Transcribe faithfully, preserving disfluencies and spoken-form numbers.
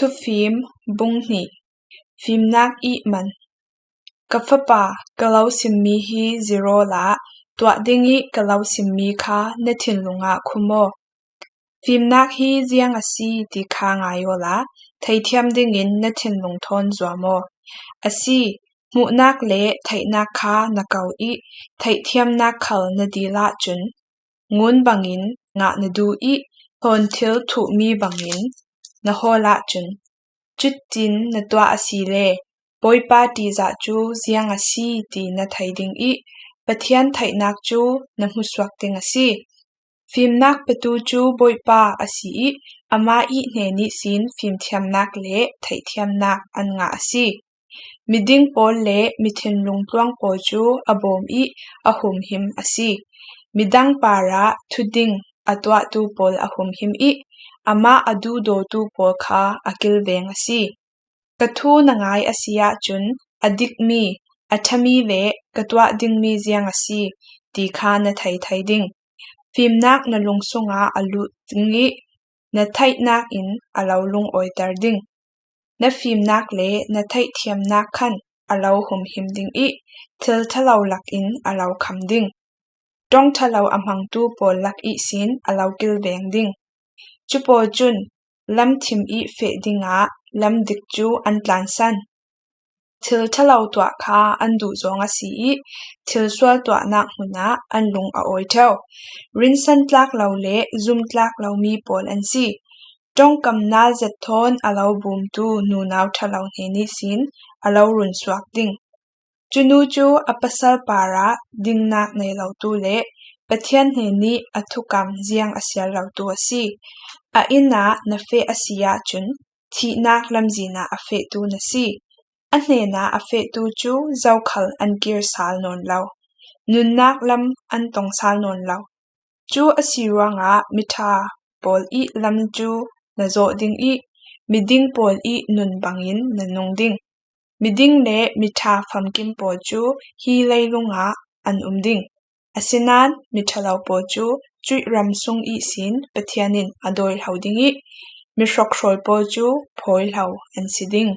Thufim bung hnih. Fimnak ih man. Ka fapa, ka lo simmi hi zir awla, tuah ding ih ka lo simmi kha na thinlung ah khum aw. Fimnak hi ziang a si ti kha ngai awla, theithiam dingin na thinlung thawn zuam aw. A si, hmuhnak le theihnak kha na ko ih, theihthiamnak khal na dil ahcun, ngun bangin ngah na duh ih, hlawn thil thuhmi bangin na hawl ahcun, cutin na tuah a si le, Bawipa ṭihzah cu ziang a si ti na thei ding ih, Pathian theihnak cu na hmusuak ding a si. Fimnak petu cu Bawipa a si ih, amah ih hnen ihsin fimthiamnak le theihthiamnak an ngah a si. Miding pawl le mithinlung tluang pawl cu a bawm ih a humhim a si. Midang parah thuding a tuahtu pawl a humhim ih, amah a duhdawtu pawl kha a kilveng a si. Ka thu na ngai a si ahcun, a dikmi, a ṭhami le ka tuah dingmi ziang a si ti kha na thei thei ding. Fimnak na lung sungah a lut ding ih, na theihnak in a lo lungawiter ding. Na fimnak le na theihthiamnak khan a lo humhim ding ih, thil ṭhalo lakin a lo kham ding. Ṭong ṭhalo a hmangtu pawl lak ihsin a lo kilveng ding. Cu pawl cun lamthim ih feh dingah lam dik cu an tlansan. Thil ṭhalo tuah kha an duh zong a si ih, thil sual tuahnak hmun ah an lung a awi ṭheo. Rinsan tlak lo le zum tlak lomi pawl an si. Ṭongkam nal zet thawn a lo bumtu nunau ṭhalo hnen ihsin a lo runsuak ding. Cunu cu a pasal parah dingnak nei lotu le Pathian hnenih a thukam ziang a siar lotu a si. A inn ah na feh a si ahcun, thihnak lamzin ah a fehtu na si. A hnenah a fehtu cu zokhal an kir sal nawn lo, nunnak lam an tong sal nawn lo. Cu a si ruangah miṭha pawl ih lam cu na zawh ding ih, miding pawl ih nun bangin na nung ding. Miding le miṭha famkim pawl cu hi leilung ah an um ding. Asinain miṭhalo pawl cu cuih ram sung ihsin Pathian in a dawihlo ding ih, mihrokhrawl pawl cu phawihlo an si ding.